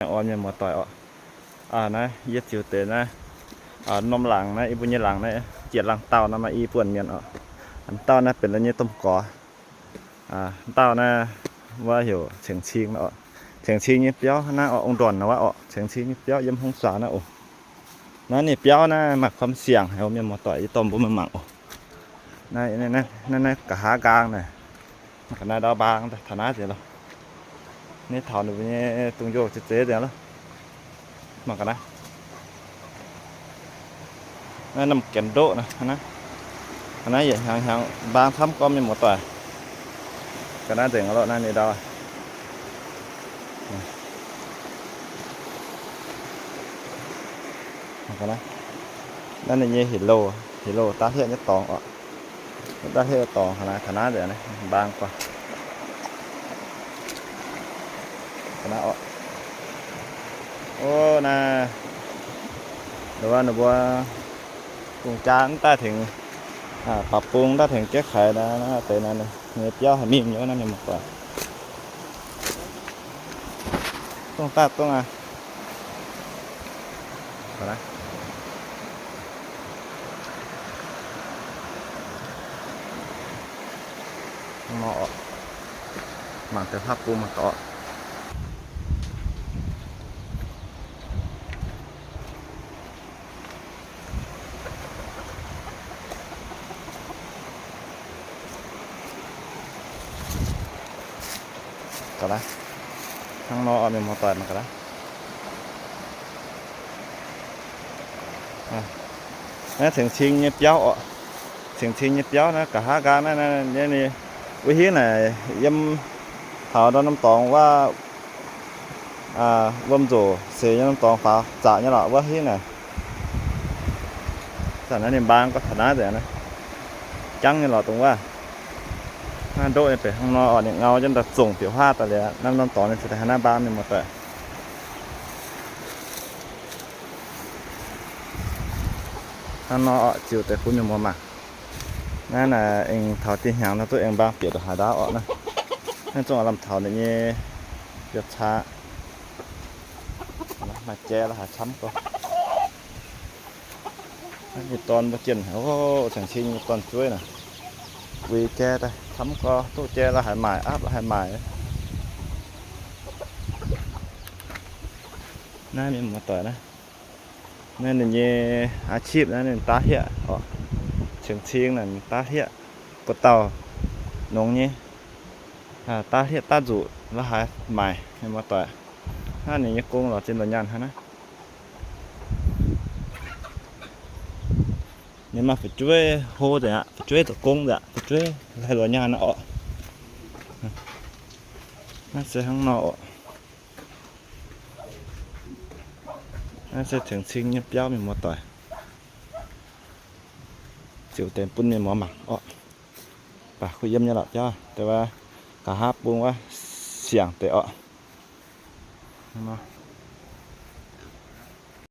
Orn mienh muoz-doic orqc. Naaiv yie ziux deix naaiv, norm laangz naaiv, yie mbuo nyei laangz naaiv, jiex laangz dauh naaiv maaih i buonc mienh orqc. Dauh naaiv benx la'nyei domh gorx. Dauh naaiv wuov heuc Ceng Cing orqc. Ceng Cing nyei biauv naaiv orqc, ong-ndorn naaiv wuov orqc, Ceng Cing nyei biauv yiem hungh suax naaiv oc. Naaiv ninh biauv naaiv maaih kuaam siangx haic, mienh muoz-doic, yie dorh mbuo mingh mangc oc. Naaiv, naaiv nqa'haav nqaang naaiv, mangc ga'naaiv ndau mbaang taux naaiv nzengc loh. Naaiv taux ninh mbuo nyei dungz-njoh zeiz zeiz nzengc loh. Mangc ga'naaiv, naaiv norm gaenx ndoqv naaiv, naaiv yietc hnyangx hnyangx mbaang camv gorngv mienh muoz-doic. Ga'naaiv nzengc loh, naaiv ninh ndau. Naaiv ninh nyei heuc louh, heuc louh daav hlieqv nyei dorngx oc. Daav hlieqv nyei dorngx taux naaiv, taux naaiv nzengc naaiv mbaang guangc. O, naaiv, ninh mbuo, ninh mbuo gong-jaa mv daaih tengx, baac bung daaih tengx jaiv kaaix naaiv, naaiv deix naaiv nyei biauv haic mingh nyei naaiv, mienh muoz-doic. Dongh daaih dongh aqv. Mangc deix haav bung mangc gaax. Ga'naaiv, hnangv nor oc, mienh muoz-doic, mangc ga'naaiv. Naaiv Ceng Cing nyei biauv oc. Ceng Cing nyei biauv naaiv, nqa'haav nqaang naaiv, naaiv, naaiv, wuov hingv naaic yiem taux ndau norm dorngx wuov, wuom nzoc seix nyei norm dorngx faaux zaqc nyei lorqc, wuov hingv naaic. Zanc naaiv ninh mbaang gorngv taux naaiv nzengc, jangv nyei lorqc dongh wuov. Naaiv ndoqv nyei benx hnangv nor oc, ninh ngau jienv daaih zongc bieqc huaav daaih liuz, naaiv norm dorngx ninh cingx daaih haaix naaiv mbaang, mienh muoz-doic. Hnangv nor oc, ziux deix bun mienh muoz mangc. Naaiv naaic aengx taux dieh hnyangx nor duqv aengx mbaang bieqc ndongc haaix ndaauv oc naaiv. Naaiv zungv lamh taux ninh nyei biauv-caa. Maaih jai la'haaix camv gorx. Naaiv nyei dorn mbuo jienh, o, Ceng Cing nyei dorn-jueiv naaic. Wuic jai daaih camv gorx, duqv jai la'haaix maaic, aapv la'haaix maaic. Naaiv mienh muoz-doic naaiv, naaiv ninh nyei อาชีพ naaiv ninh daav hlieqv oc. Ceng Cing naaic daav hlieqv, buoz-dauh nongx nyei, daav hlieqv daav nzuqc la'haaix maaic, mienh muoz-doic. Naaiv ninh nyei gong lorz zinh lorz nyaanh hnangv naaiv. Ninh maaih fu'jueiv hlo nzengc aqv, fu'jueiv zoux gong nzengc aqv, fu'jueiv haih lorz nyaanh aqv oc. Naaiv se hnangv nor oc. Naaiv se Ceng Cing nyei biauv, mienh muoz-doic. Ziux deix bun mienh muoz mangc oc. Baac kuh yiem nyei lorqc jauv, deix wuov nqa'haav bung wuov siangx deix oc.